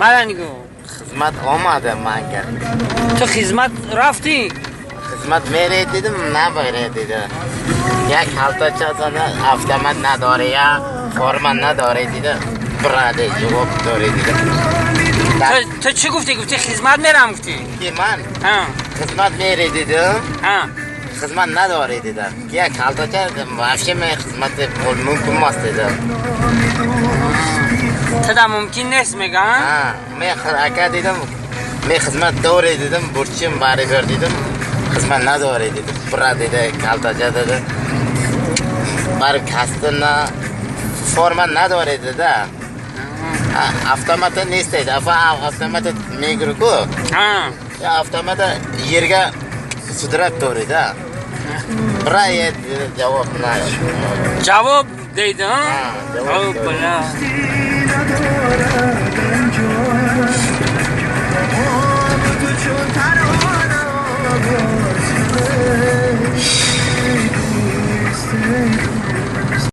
Мара нигоҳ. Хизмат омада манга. Ту хизмат рафтӣ? Хизмат мере дидим, набаре диди. Як халтача автомат надори, я форма надори диди. Бираде ҷавоб дори диди. Ту чӣ гуфтӣ? Гуфтӣ хизмат мерам гуфтӣ? Ки ман? Хизмат мере дидим. Хизмат надори дидам. Як халтача вообще мен хизмат мумкин emas dedim. Туда мумкин нест мега? Мен ака дидим, мен хизмат дори дидим, бурчим барибир дидим. Хизмат надори дидим. Бира dedi, kaltacha dedi. Barib kasbini форма надори dedi. Автомата нест deydi. Автомата мегирku. Автомата yerga sudrab to'rida. Bira javob Javob deydi, ha? Javob. Bala.